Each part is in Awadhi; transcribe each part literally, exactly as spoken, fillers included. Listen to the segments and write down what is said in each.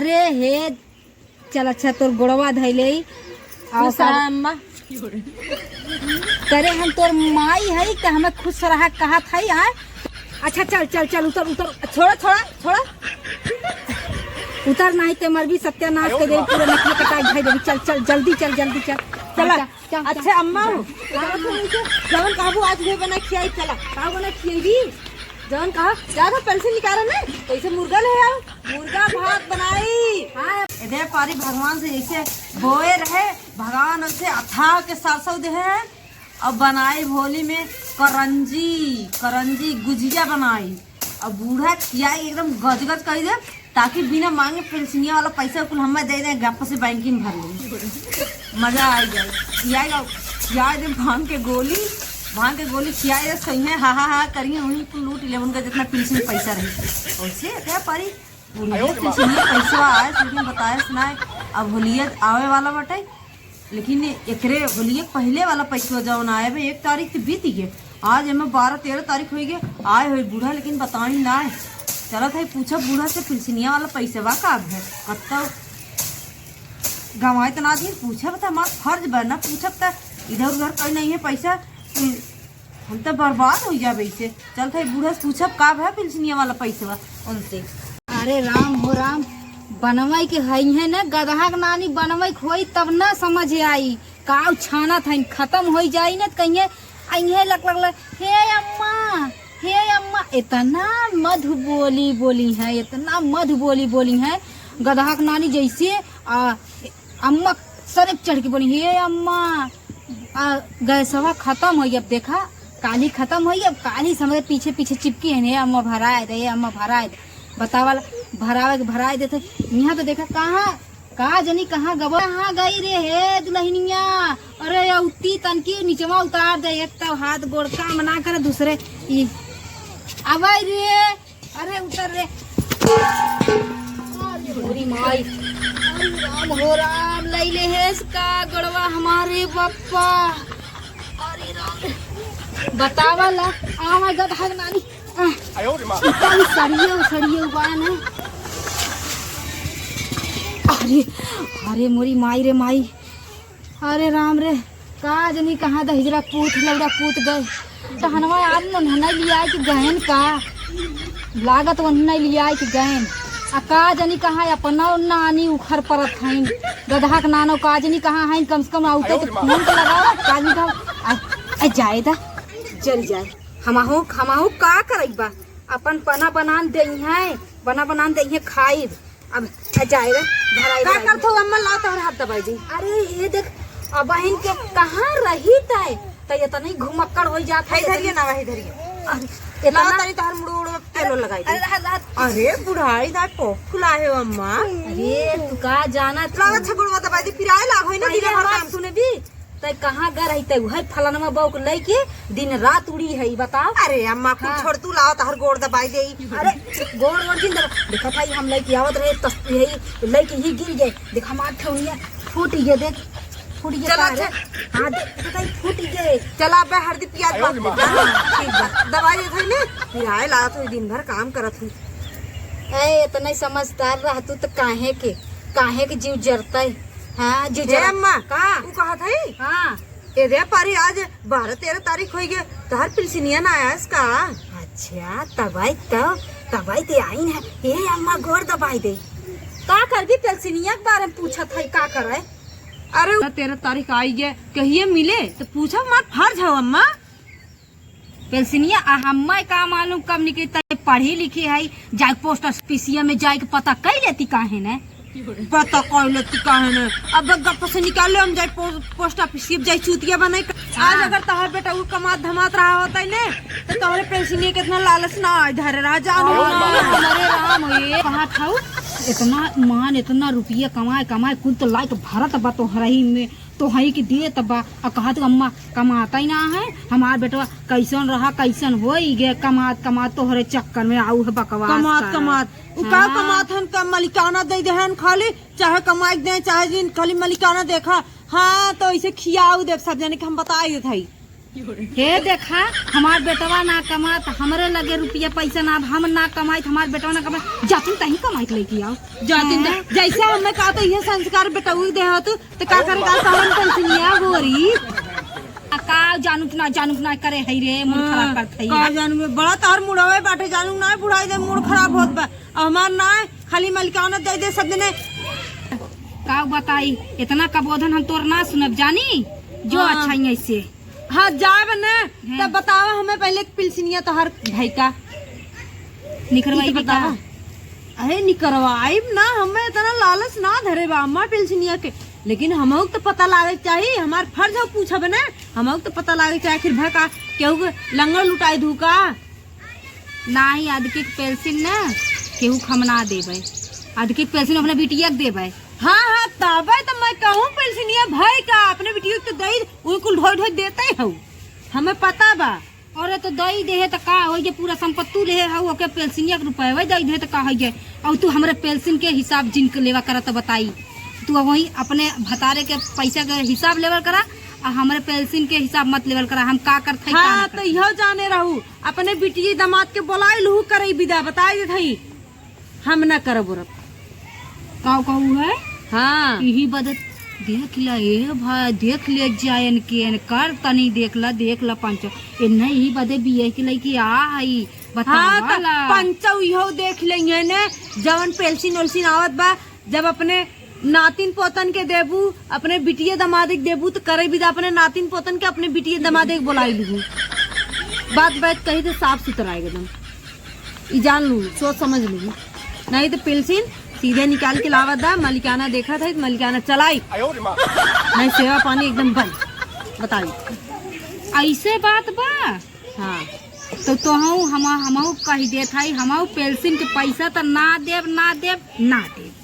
ए हे, चल अच्छा, तोर गोड़वा धइले। खुश रहा अम्मा। करे हम तोर माई है कि हमें खुश रहा कहत है, आय? अच्छा, चल, चल, चल, उतर, उतर, छोड़ा, छोड़ा, छोड़ा। उतर, नहीं ते मरबी, सत्यानाश कर देबी, पूरा नकली कटाई धइ देबी। चल, चल, जल्दी चल, जल्दी चल। चला। अच्छा, अच्छा, अच्छा। अम्मा हो, जवन कहबू आज उहे बना खियाई, चला। का बना खियाई? जवन कहा, जा तो पेंसिल निकाला ना, कैसे मुर्गा ले आओ, मुर्गा भात बनाई। हाँ। ए दे पारी भगवान से जैसे बोए रहे, भगवान उसे अथाह के सरसों देहे हैं, अब बनाई होली में करंजी, करंजी गुजिया बनाई। अब बूढ़ा खियाई एकदम गजगज कर दे, ताकि बिना मांगे पेंसिनिया वाला पैसा कुल हमें दे दे, गप से बैंकिंग भर ले। मजा आ जाए। खियाई, खियाई दे भांग के गोली, भांग के गोली खियाई दे, सही है, हा, हा, हा करिए, वहीं कुल लूट ले उनका जितना पेंसिन पैसा रही। वैसे क्या पारी, बुढ़िया पेंसिनिया पैसा आए, लेकिन बताए सुनाए, अब होलिया आवे वाला बाटे, लेकिन एकरे होलिये पहिले वाला पैसवा जौन आए बे, एक तारीख तो बीत गए, आज एमे बारह तेरह तारीख होइ गए, आए होई बूढ़ा, लेकिन बताई ना है। चलत है पूछब बूढ़ा से, पिलसिनिया वाला पैसवा का है, कत्ता गंवाए त ना दिन, पूछब त हमार फर्ज बा ना, पूछब त इधर उधर कहीं नहीं है पैसा। हम तो बर्बाद हो जाबे इसे। चल, थाई बूढ़ा से पूछब का भा पिलसिनिया वाला पैसवा उनसे। अरे राम हो राम, बनवाई के हई है ना, गदहा के नानी बनवाई के होई तब ना समझ आई। काउ छाना था, खत्म हो जाई ना, त कहिए अइहे लक लक लक, "हे अम्मा, हे अम्मा।" इतना मधु बोली बोली है, इतना मधु बोली बोली है, गदहा के नानी जैसे आ, अम्मा सर चढ़ के बोली, "हे अम्मा, आ, गैसवा खत्म होई, अब देखा, काली खत्म होई, अब काली समझ पीछे पीछे चिपकी है, हे अम्मा भराए दे, हे अम्मा भराए दे।" बतावा ला, भरावे के भराए देते, यहाँ तो देखा, कहाँ, का जनी कहाँ गबा, कहाँ गई रे हे दुल्हनिया? अरे, या उत्ती तनकी निचवा उतार दे, एक तो हाथ गोड़ काम ना करे, दूसरे ई, आवाई रे। अरे उतर रे। अरे मोरी माई। अरे राम हो राम, लैले हेस का गोड़वा हमारे बप्पा। अरे राम रे। बतावा ला, आवा गदहा के नानी। आह, आयो रे माँ। इतना सड़ियो, सड़ियो बा ना। अरे, अरे मोरी माई रे माई। अरे राम रे, का जनी कहाँ दहिजरा पूत, लौड़ा पूत गए। टहनवा आज नन्हना लियाए के गएन का? लागत वन्हना लियाए के गएन। आ का जनी कहाँ अपना नानी उखर परत हईन। गदहा के नानो का जनी कहाँ हईन, कम से कम आउते तो फोन तो लगाओ, का जनी कहाँ, आ, आ जाए दा, जल जाए। हमाहू, हमाहू का करई बा? अपन पना बनान देई हैं, पना बनान देई हैं, खाइब। अब जाए रे, धराई का धराई। करत हो अम्मा, लाओ तोहर हाथ दबाई दी। अरे ये देख, अबहिन के कहाँ रही तय, तय इतना ही घुमक्कड़ हो जात है, है। धरिए ना, वही धरिए। अरे, इतना लाओ तनी तोहर मुड़ उड़ तेलो लगाई दी। अरे, हाथ, हाथ। अरे बुढ़ाई ना पोख फुला है अम्मा। अरे तू का जाना तू। लाओ अच्छा गुड़वा दबाई दी, पिराए लाग होई ना, पहले दिन भर बात काम। सुनबी, तै कहाँ गा रही तै? उहै फलनवा बउक लइके दिन रात उड़ी है, ई बताओ। अरे अम्मा, कुछ हाँ। छोड़, तू लाओ, तहर गोड़ दबाई देई। अरे, गोड़ वोड़ जिन दबा-, देखा भाई, हम लइके आवत रहे, तस-, यही लइके ही गिर गए। देख, हमार ठौनिया फूट गए, देख, फूट गए चला, का रे? अच्छा। हाँ, देख, देखा, ई फूट गए। चला, अबे हरदी पियाज बांध दे। हाँ, ठीक बा। दबाई देत है ने, फिर आए लागत हुई, दिन भर काम करत हुई। ए, इतना ही समझदार रह तू तो काहे के, काहे के जीव जरता है? हाँ, जीव हे जरा अम्मा, का? ऊ कहत हई? हाँ। ए रे पारी, आज बारह तेरह तारीख होई गे, तहर पिलसिनिया ना आयस का? अच्छा, तबाई तो, तबाई ते आई ना। ए अम्मा, गोड़ दबाई दे। का करबी, पिलसिनिया के बारे में पूछत हई, का करे? अरे, तेरह तारीख आई गे, कहिए मिले, तो पूछब हमार फर्ज हौ अम्मा। पेलसिनिया, आ हम्मै का मालूम कब निकली, तै पढ़ी लिखी है, जाए पोस्ट ऑफिसिया में जाए के पता कई लेती काहे ने? पता कई लेती काहे ने? अब गप से निकाले, हम जाए पो-, पोस्ट ऑफिसिया में जाए चूतिया बने। आज हाँ। अगर तहार बेटा उ कमात धमात रहा होता है ने, तो तोहरे पेलसिनिया कितना लालच ना आए धरे रहा, जानो। अरे राम, अरे राम, ये कहाँ था उ? इतना मान, इतना रुपया कमाए, कमाए, कुल तो लाइक भरत बा तोहरही में। तोहई के देत बा, आ कहत, "अम्मा, कमाता ही ना है, हमार बेटवा कैसन रहा, कैसन होई गे, कमात, कमात तोहरे चक्कर में आऊ है बकवास कमात, करत।" कमात। उ का हाँ। कमात हन, का मलिकाना दे दे हन खाली, चाहे कमाई दे, चाहे जिन, खाली मलिकाना देखा। हाँ, तो इसे खियाऊ देब सब जने के, हम बताई देत हई। हे देखा, हमार बेटवा ना कमात, हमरे लगे रुपया पैसा ना, अब हम ना कमाइत, हमार बेटवा ना कमात, जातिन तहीं कमाइत लइके आओ। जातिन त-, हैं? जैसे हमें कहा तो ये संस्कार बेटऊ दे हो तू, तो का करे का कहन पेंसिनिया गोरी? आ का जानू कि ना जानू कि ना करे है रे, मूड खराब करत है का यार। जानू में बड़ा तार मुड़ावे बाटे, जानू ना बुढ़ाई दे, मूड खराब होत बा। अब हमार ना खाली मलिकाना दे दे सब जने। का बताई, इतना कबोधन हम तोर ना सुनब जानी, जो हाँ। अच्छा ही ऐसे। हाँ, जाब न, हैं। तब बतावा हमें पहले एक पिलसिनिया तोहार भाई का। निकरवाई ई तो भी का? बतावा। अरे निकरवाइब ना, हमें इतना लालच ना धरे बा अम्मा पिलसिनिया के, लेकिन हमहू के तो पता लागे के चाही, हमार फर्ज हो पूछब ना, हमहू के तो पता लागे के चाही। आखिर भा का केहू के लंगड़ लुटाई दू का? नाही, अदके के पेलसिन ना केहू के हम ना देबै, अदके के पेलसिन अपने बिटिया के देबै। हाँ, हाँ, तबे तो मैं कहूँ, पेलसिनिया भाई का अपने बिटिया के तो दई, उही कुल ढोई ढोई देते ही हऊ, हमें पता बा। अरे तो दई देहे त का होई जे पूरा संपत्ति लेहे हऊ, ओके पेलसिनिया के रुपया दई देहे त का होई जे? और तू हमरे पेलसिन के हिसाब जिन के लेवा करा त बताई, तू वही अपने भतारे के पैसा के हिसाब लेवल करा, आ हमरे पेलसिन के हिसाब मत लेवल करा, हम का करत हई, का हाँ, ना तो करत हई। इहो जाने रहू, अपने बिटिया दामाद के बोलाई लूहू करई विदा, बताई देत हई, हम ना करब उरब। का कहू है? हाँ। यही बदे देख ला, ए भाई, देख ले जायन के, एन कर तनी देख ला, देख ला पंच, ए नहीं, यही बदे बिये के लइके आ हई, हाँ, बतावा त ला। पंचौ इहो देख लेंगे ने, जवन पेलसिन ओलसिन आवत बा, जब अपने नातिन पोतन के देबू, अपने बिटिया दमादे के देबू, त करे विदा अपने नातिन पोतन के, अपने बिटिया दमादे के बोलाई लूहू। बात बात कही तो साफ सुथरा एकदम, ई जान लूहू, सोच समझ लूहू। नहीं तो पेलसिन सीधे निकाल के लावा दा, मलिकाना देखत है, मलिकाना चलाई। नहीं, सेवा पानी एकदम बंद। बताई। ऐसे बात बा? हाँ। तो तोहू हम, हमहू कह देत हई, हमहू पेलसिन के पैसा त ना देब, ना देब, ना देब।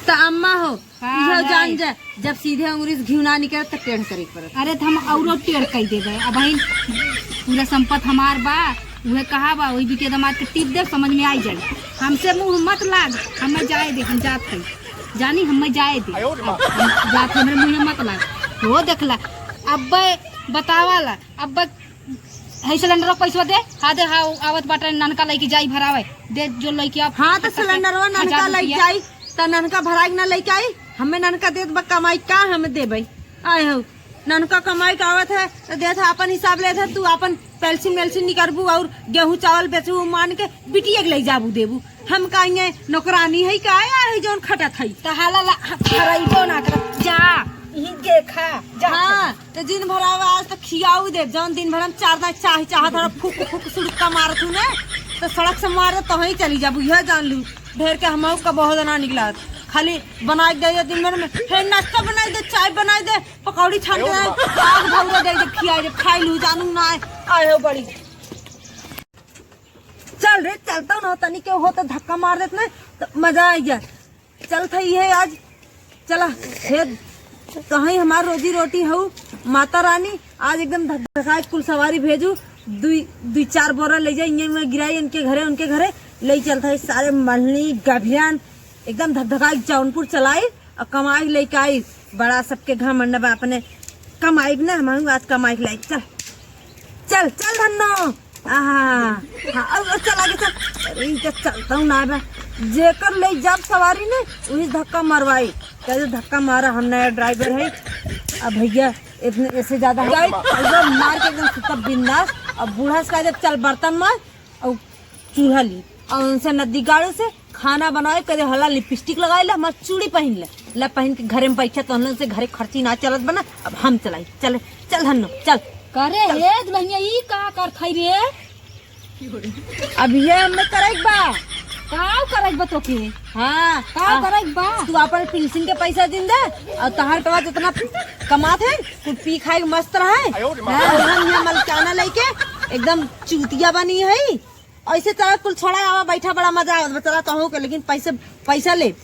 त अम्मा हो, हाँ, इहो जान भाई। जा, जब सीधे अंगुरी से घिउ ना निकरे त टेढ़ करे के पड़त। अरे त हम औरो टेढ़ कई देबे। अब बहिन, पूरा संपत हमार बा, उहे कहा बा, वही बिटिया दामाद के टिप देब, समझ में आई जाई। हमसे मुँह मत लाग, हमें जाए दे, हम जात हई। जानी, हमें जाए दे। हम जात हई, हमरे मुँह में मत लाग। हो देखला, अब्बे बतावाला, अब्बे है सिलेंडर का पैसवा दे, हाँ दे, हाँ, आवत बाटे, ननका लइके जाई भरावे, दे जो लइके आप हाँ, तो पचास सिलेंडरवा ननका हजार लइके रुपया। जाई, त ननका भराई के ना लइके आई, हमें ननका देत बा कमाई का हम देबै? आए हो, ननका कमाई के आवत है, त देत है, अपन हिसाब लेत है, तू अपन पेलसिन मेलसिन निकरबू और गेहूं चावल बेचबू, मान के बिटिया के लइ जाबू देबू। हम कहेंगे नौकरानी है का, आया है जौन खटत है। त हाला ला, फरइबो ना करत, जा, यही देखा, जा। हाँ, त जिन भरावा आज त खियाऊ दे, जौन दिन भर हम चार दाई चाह चाहत हर फूक फूक सुड़का मारत हूँ ना, त सड़क से मार दे, तहीं चली जाबू, यह जान लू। ढेर के हमहू का बहुत ना निकला, खाली बनाई दे दिन भर में, हे नाश्ता बनाई दे, चाय बनाई दे, पकौड़ी छान के दे, आग भौरा दे दे, खियाई दे, खाई लू, जानू ना आए, आए हो बड़ी। चल रे, चलता ना, तनी के हो तो धक्का मार देत ना, तो मजा आ गया। चलत हई है आज, चला, हे, कहीं हमार रोजी रोटी हऊ, माता रानी, आज एकदम धकधकाए कुल सवारी भेजू, दुई, दुई चार बोरा ले जाई, इन्हें में गिराई, इनके घरे, उनके घरे, ले चलत हई सारे मलनी, गभियान, एकदम धकधकाए जौनपुर चलाई, और कमाई लेके आई, बड़ा सबके घमंड बा अपने, कमाई ना, हम आज कमाई के लाई, चल, चल, चल धन्नो। आहा, हाँ, अब, अब चल आगे चल। अरे, ई तो चलता हूँ ना बा। जेकर ले जाब सवारी ने, वही धक्का मरवाई। कहे, "धक्का मारा, हम नया ड्राइवर है।" अब भैया, इतने, ऐसे ज्यादा है। एकदम मार के एकदम सुतब बिंदास। अब बूढ़ा से कह दे, "चल बर्तन मार और चूल्हा ली।" और उनसे नदी गाड़ू से खाना बनाए, कदे हला लिपस्टिक लगाए ले, हमार चूड़ी पहन ले, ला पहन के घरे में बैठे, तो हम लोग से घरे खर्ची ना चलत बना, अब हम चलाई, चल, चल धन्नो, चल। करे चल। हे दुल्हनिया, ई का कर खाई रे? अब ये हमें करे के बा। काव करे के बा तोके? हाँ। काव आ, करे के बा? तू अपन पेंशन के पैसा दिन दे, और तहार के बाद जितना कमात है, तू पी खाए के मस्त रहे। आयो रे माँ। हाँ, और हम यहाँ मलकाना लेके एकदम चूतिया बनी है। ऐसे चला कुल छोड़ा आवा, बैठा, बड़ा मजा आवत बा, चला तोहू के, लेकिन पैसे, पैसा ले,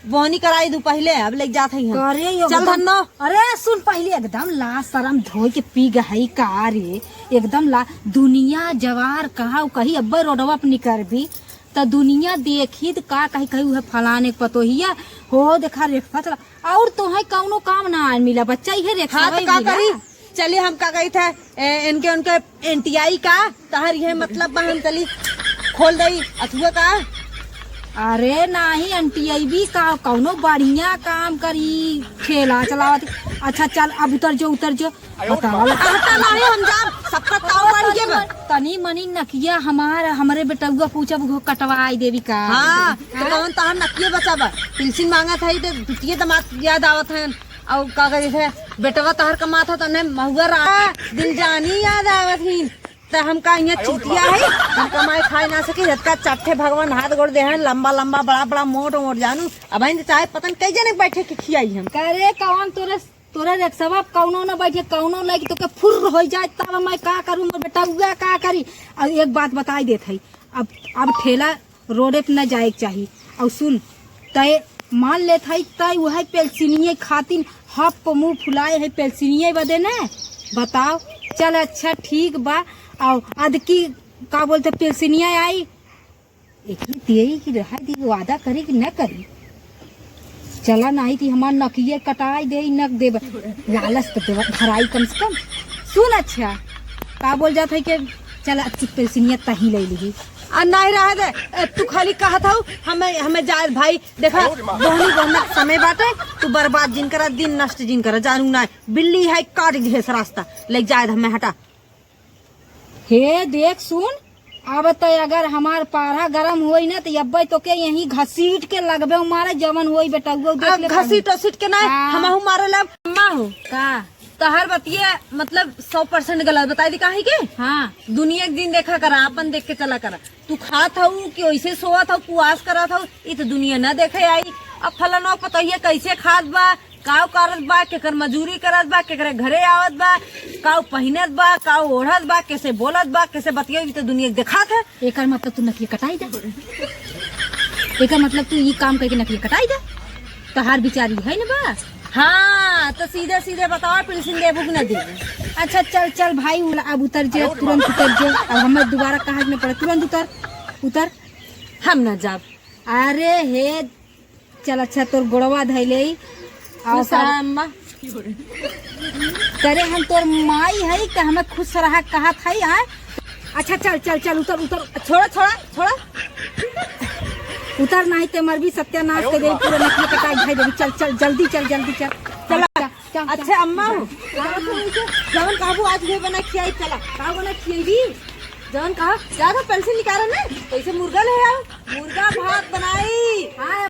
बोहनी कराई दू पहले, अब लेके जात हई हम। करे यो चल एकदम धन्नो। अरे सुन, पहले एकदम ला शरम धोई के पी गई का रे, एकदम ला दुनिया जवार कहा कही, अब्बे रोडवा पे निकरबी त दुनिया देखी त का कही, कही उहे फलाने के पतोहिया हो, देखा रेखा चला, और तोहे कौनो काम ना मिला बच्चा, इहे रेखा हाँ, तो का करी? चली, हम का कही थे, ए, इनके उनके एनटीआई का, तहर ये मतलब बा, हम चली खोल दई अथुआ का। अरे नाही, एनटीआई भी का, कौनो बढ़िया काम करी, ठेला चलावत। अच्छा चल, अब उतर जो, उतर जो। बताओ। कहता नाही, हम जाब, सबका ताव बढ़ के बा। तनी मनी नकिया हमार, हमरे बेटउआ पूछब, उहो कटवाई देवी का। हाँ, तो कौन तहर नकिया बचा बा? पेंसिल मांगत है, तो पितिये दमाद याद आवत है। अउ का कहे थे, बेटवा तहर कमात है, तने महुआ रा-, दिल जानी याद आवत ही। त हम का इहाँ चूतिया है, हम कमाए खाए ना सकी, जतका चट्ठे भगवान हाथ गोड़ दे हैं, लंबा लंबा, बड़ा बड़ा, मोट मोट जानू। अब तो चाहे पतन कई जने बैठे के खियाई हम। करे कौन तोरे, तोरे रिक्शवा कौनो न बैठे, कौनो लइके तोके फुर्र होइ जाए, तब मैं का करूँ, मोर बेटउआ का करी? अब एक बात बताई देत है, अब, अब ठेला रोडे पे न जाए के चाही। अउ सुन, तय मान लेत हई, तय उहे पेलसिनिये खातिन हप मुँह फुलाए है, पेलसिनिये बदे न। बताओ, चल अच्छा ठीक बा। अउ अदकी का बोलते पेलसिनिया आई, एकरी तियई की रहा दी, वादा करी कि न करी? चला नाही ती हमार नकिये कटाई देई, नक देब, लालच त देब, धराई कम से कम। सुन अच्छा, का बोल जात है कि चला अच्छी पेलसिनिया तही ले ली। आ नाही रहे दे, ए, तू खाली कहत हऊ, हमें, हमें जाए भाई, देखा, बोहनी बोहना के समय बाटे, तू बर्बाद जिन करा, दिन नष्ट जिन करा, जानू ना, बिल्ली है काट दिहे से रास्ता, ले जाए हमें हटा। हे देख सुन, अब त अगर हमार पारा गरम होई ना, त अब्बे तोके यहीं घसीट के लगबे मारे, जवन होई बेटउआ, देख आ, ले घसीट उसीट के ना, हाँ। हमहू मारे लब। अम्मा हो। का? तहर बतिया मतलब सौ परसेंट गलत बताई दी, काहे के? हाँ। दुनिया के दिन देखा करा, आपन देख के चला करा। तू खात हऊ कि ओइसे सोवत हऊ, कुआस करत हऊ, ई त दुनिया न देखे आई। अब फलनवा पतोहिया कैसे खात बा, काव करत बा, केकर मजूरी करत बा, केकरे घरे आवत बा, काव पहिनत बा, काव ओढ़त बा, कैसे बोलत बा, कैसे बतिया, ई त दुनिया के देखात है। एकर मतलब तू नकिया कटाई दे। एकर मतलब तू ई काम करके नकिया कटाई दे। तहार विचार ई है न बा? हाँ, तो सीधे सीधे बताओ, पेंसिल देबू कि न देबू? अच्छा, चल, चल भाई, उल-, अब उतर जे, तुरंत उतर जे। अब हमें दोबारा कहा के न पड़े, तुरंत उतर, उतर। हम न जाब। अरे हे, चल, अच्छा, तोर गोड़वा धइले ही। आओ खुश रहा, साहब। अम्मा। करे हम तोर माई है कि हमें खुश रहा कहत है, आय? अच्छा, चल, चल, चल, उतर, उतर। छोड़ा, छोड़ा, छोड़ा। उतर, नाही ते मरबी, सत्यानाश कर दे, पूरा नकली कटाई भाई देबी। चल, चल, जल्दी चल, जल्दी चल। चला। चल, चल, अच्छा, चल। अम्मा हो, जवन कहबू आज उहे बना खियाई, चला। का बना खियाई? जवन कहा, जा तो पेंसिल निकाला ना, कैसे मुर्गा ले आओ, मुर्गा भात बनाई। हाँ।